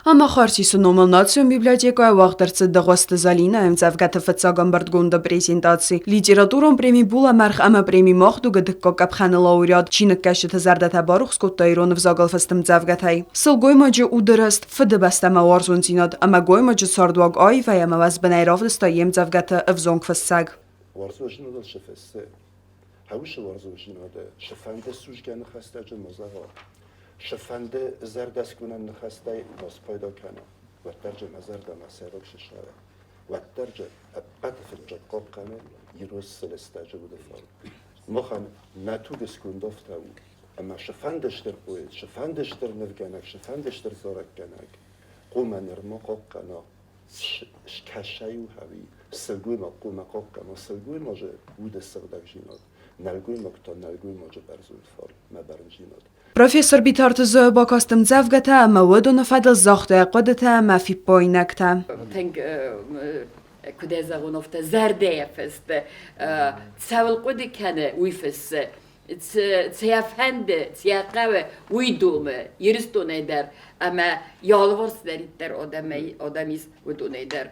Анахарсисы номыл национ библиотекӕйы уагъд ӕрцыд Дыгъуызты Зӕлинӕйы ӕмдзӕвгӕты фыццаг ӕмбырдгонды презентаци. Литературон преми Булӕмӕргъ ӕмӕ преми Махдуг-ы дыккаг къӕпхӕны лауреат чиныгкӕсджыты зӕрдӕтӕ барухс кодта ирон ӕвзагыл фыст ӕмдзӕвгӕтӕй. Сылгоймаджы уды рӕзт, фыдыбӕстӕмӕ уарзондзинад ӕмӕ гоймаджы цардуаг аивӕй ӕмӕ уӕзбынӕй равдыста йе мдзӕвгӕты ӕвзонг фыссӕг. Уарзондзинадыл цы фыссы, хӕусы уарзондзинады цы-фӕнды судзгӕ ныхӕстӕджы ма зӕгъа, Цыфӕнды зӕрдӕскъуынӕн ныхӕстӕй ма спайда кӕна, уӕддӕр дзы мӕ зӕрдӕмӕ сӕйраг сысары, уӕддӕр дзы ӕппӕты фыццаг хъахъхъӕны ирон сылыстӕджы уды фарн. Махӕн нӕ туг сконд афтӕ у, ӕмӕ цыфӕнды стыр поэт, цыфӕнды стыр нывгӕнӕг, цыфӕнды стыр зарӕггӕнӕг хъуамӕ нырма хъахъхъӕна, скӕсай-иу ӕви сылгоймаг хъуамӕ хъахъхъӕна сылгоймаджы уды сыгъдӕгдзинад, нӕлгоймаг та нӕлгоймаджы бӕрзонд фарн мӕ бӕрндзинад. Профессор Битарты Зоя бакаст ӕмдзӕвгӕтӕ ӕмӕ уыдоны фӕдыл загъта йӕ хъуыдытӕ ӕмӕ фиппаинӕгтӕ. Тынг куыд ӕй зӕгъон, афтӕ зӕрдӕйӕ фыст. Цӕуыл хъуыды кӕны, уый фыссы. Цы йӕ фӕнды, цы йӕ хъӕуы, уый домы Ирыстонӕй дӕр ӕмӕ йӕ алыварс цыдӕриддӕр адӕм ис, уыдонӕй дӕр.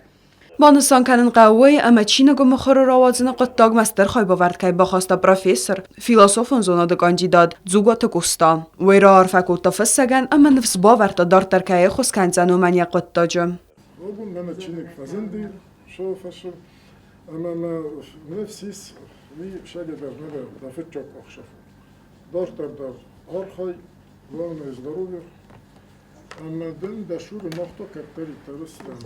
Банысан кӕнын хъӕуы уый, ӕмӕ чиныгы мыхуыры рауадзыны хъуыддагмӕ стыр хайбавӕрд кӕй бахаста профессор, философон зонады кандидат Дзугаты Къоста. Уый раарфӕ кодта фыссӕгӕн ӕмӕ ныфс бавӕрдта, дарддӕр кӕй ӕххуыс кӕндзӕн уымӕн йӕ хъуыддаджы. Абон мӕнӕ чиныг фӕзынди фӕсыл, ӕмӕ мӕ ныфс ис, уый сӕгӕдӕр нӕ дӕ фыццаг ӕхсӕв. Дарддӕр дӕр архай, главное здоровье, ӕмӕ дын дӕ цуры мах та кӕддӕриддӕр стӕм.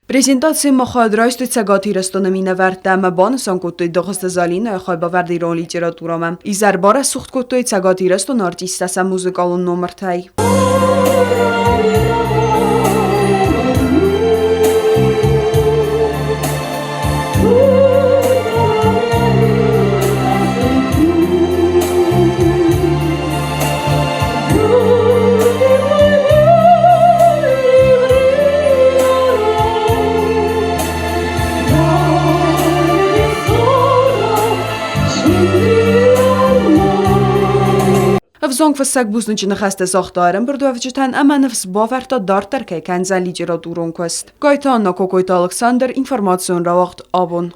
Презентацийы ма хайад райстой Цӕгат Ирыстоны минӕвӕрттӕ ӕмӕ банысан кодтой Дыгъуызты Залинӕйы хайбавӕрд ирон литературӕмӕ. Изӕр барӕсугъд кодтой Цӕгат Ирыстоны артисттӕ сӕ музыкалон номыртӕй. Ӕвзонг фыссӕг бузныджы ныхӕстӕ загъта ӕрӕмбырдуӕвджытӕн ӕмӕ ныфс бавӕрдта, дарддӕр кӕй кӕндзӕн литературон куыст. Гайты Анна, Кокойты Алыксандр, информацион рауагъд Абон.